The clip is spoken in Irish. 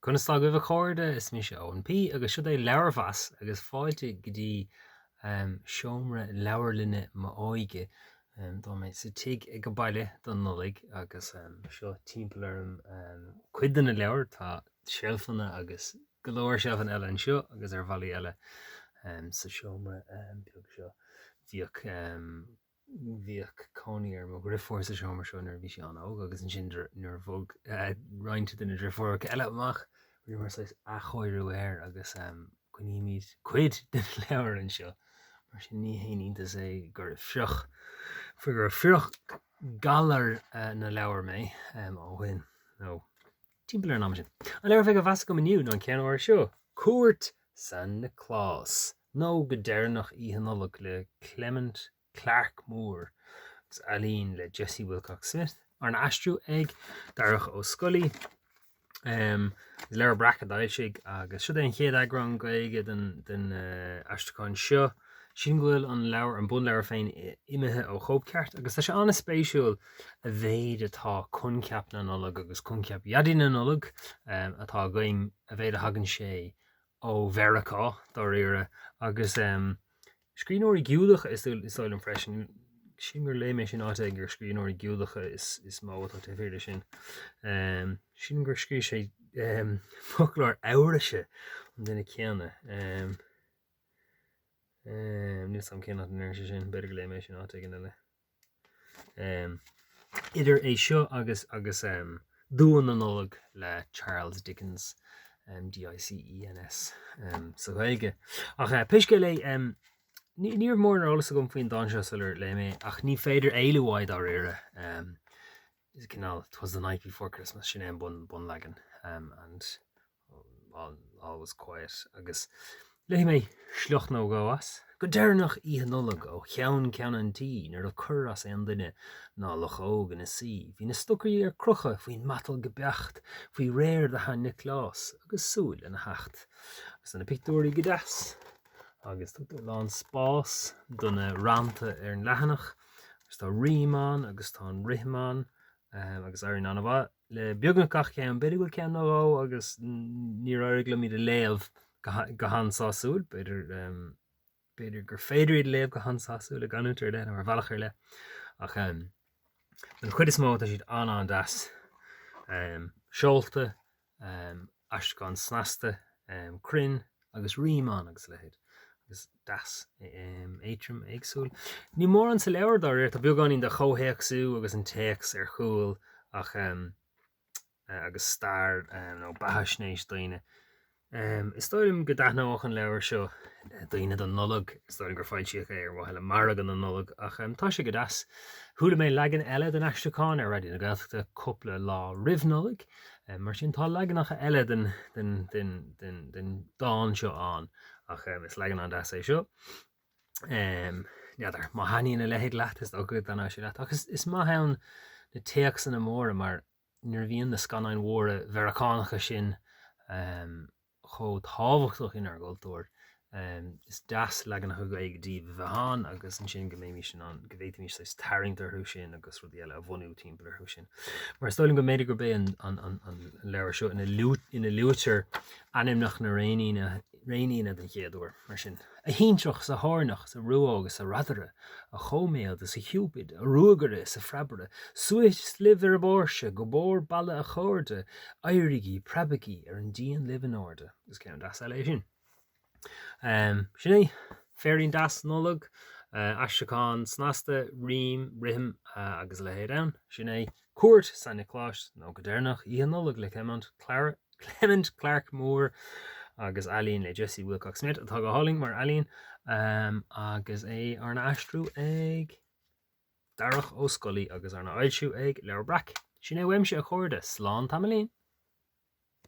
Conas tá agaibh a chairde? Is mise Eoin P agus seo é Leabharmheas agus fáilte go dtí seomra leabharlainne m'óige. Tá mé sa tigh ag baile don Nollaig agus seo timpeall orm cuid de na leabhair. Tá seilfeanna agus go leor seilfeanna eile anseo agus ar bhallaí eile sa seomra beag seo. Bhíodh Bhíodh cónaí ar mo dhriofúr sa seomra seo nuair a bhí sí an-óg agus ansin nuair a bhog roinnt de na driofúracha eile amach, rinneamar saghas athchóiriú air agus coinnímid cuid de na leabhair anseo. Mar sin ní haon iontas é gur fhliuch, gur fhliuch galar na leabhar mé ó shin, nó timpeall ar an am sin. An leabhar a bheidh á mheas agam inniu ná an ceann óir seo, Cuairt San Nioclás, nó Go Deireanach Oíche Nollag le Clement Clarke Moore agus ealaín le Jessie Willcox Smith, arna aistriú ag Darach Ó Scolaí. Is Leabhar Breac a d'fhoilsigh agus seo é an chéad eagrán Gaeilge den den aistriúchán seo. Sílim go bhfuil an leabhar, an bunleabhar féin imithe ó chóipcheart agus tá sé an-spéisiúil a mhéid atá coincheap na Nollag agus coincheap Dhaidí na Nollag atá againn, a mhéid a thagann sé ó Mheiriceá, dáiríre, agus scríbhneoirí Giúdacha is dóigh liom freisin. Sílim gur léigh mé sin áit éigin gur scríbhneoirí Giúdacha is mó atá taobh thiar de sin. Sílim gur scríobh sé foclóir Eabhraise an duine céanna. Níl 'fhios a'm cén áit a ndearna sé sin, b'fhéidir gur léigh mé sin áit éigin eile. Idir é seo agus agus Dua na Nollag le Charles Dickens, D-I-C-E-N-S, sa Ghaeilge. Ach pé scéal é, ní raibh mórán ar eolas agam faoin dán seo sular léigh mé, ach ní féidir éalú uaidh dáiríre. Is cineál 'Twas the night before Christmas, sin é an bunleagan, and all, all was quiet agus léifidh mé sliocht nó dhó as. Go deireanach Oíche Nollag ó cheann ceann an tí ní raibh cor as aon duine ná luchóg ina suí. Bhí na stocairí ar crochadh faoin matal go beacht faoi réir do Shan Nioclás agus súil lena theacht. Agus tá na pictiúirí go deas agus tugtar a lán spás do na rannta ar an leathanach agus tá rím ann agus tá an rithim ann agus éiríonn an-mhaith le beagnach gach ceann, b'fhéidir go bhfuil ceann nó dhó agus níor éirigh liom iad a léamh go han-sásúil, b'fhéidir b'fhéidir gur féidir iad a léamh go han-sásúil i gcanúint ar leith nó ar bhealach ar leith ach den chuid is mó tá siad an-an-deas seolta aistriúchán snasta, cruinn agus rím ann agus a leithéid. Agus deas, éadrom, éagsúil. Níl mórán sa leabhar dáiríre, tá beagáinín de chomhthéacsú agus an téacs ar chúl ach agus stair nó beathaisnéis daoine. Is dóigh liom go dtaitneodh an leabhar seo le daoine don Nollaig, is dóigh liom gur foilsíodh é ar mhaithe le margadh na Nollag ach tá sé go deas. Chuala mé leagan eile den aistriúchán ar Raidió na Gaeltachta cúpla lá roimh Nollaig, mar sin tá leaganacha eile den den den den den dán seo ann ach is leagan an-deas é seo. N'fheadar, má thaitníonn a leithéid leat is dócha go dtaitneoidh sé leat ach is is maith ann na téacsanna móra mar nuair a bhíonn na scannáin mhóra Mheiriceánacha sin chomh tábhachtach inár gcultúr, is deas leaganacha Gaeilge díobh a bheith ann agus ansin go mbeimis in ann, go bhféadfaimis saghas tarraingt orthu sin agus rudaí eile a bhunú timpeall orthu sin. Mar is dóigh liom go mb'fhéidir gurb é an leabhar seo ina luaitear ainmneacha na réinfhianna den chéad uair, mar sin. A thintreach is a thoirneach is a ruóg is a radaire, a chóiméad is a chiúpid, a ruagaire is a phreabaire, suas libh ar an bpóirse, go barr balla a chairde, éirígí, preabaigí, ar an díon libh in airde. Is ceann deas eile é sin. Sin é. Féirín deas Nollag, aistriúchán snasta, rím, rithim agus a leithéid ann. Sin é. Cuairt San Niocláis nó go deireanach Oíche Nollag le Clement Clement Clarke Moore agus ealaín le Jessie Willcox Smith atá go hálainn mar ealaín agus é arna aistriú ag Darach Ó Scolaí agus arna fhoilsiú ag Leabhar Breac. Sin é uaimse a chairde, slán tamaillín!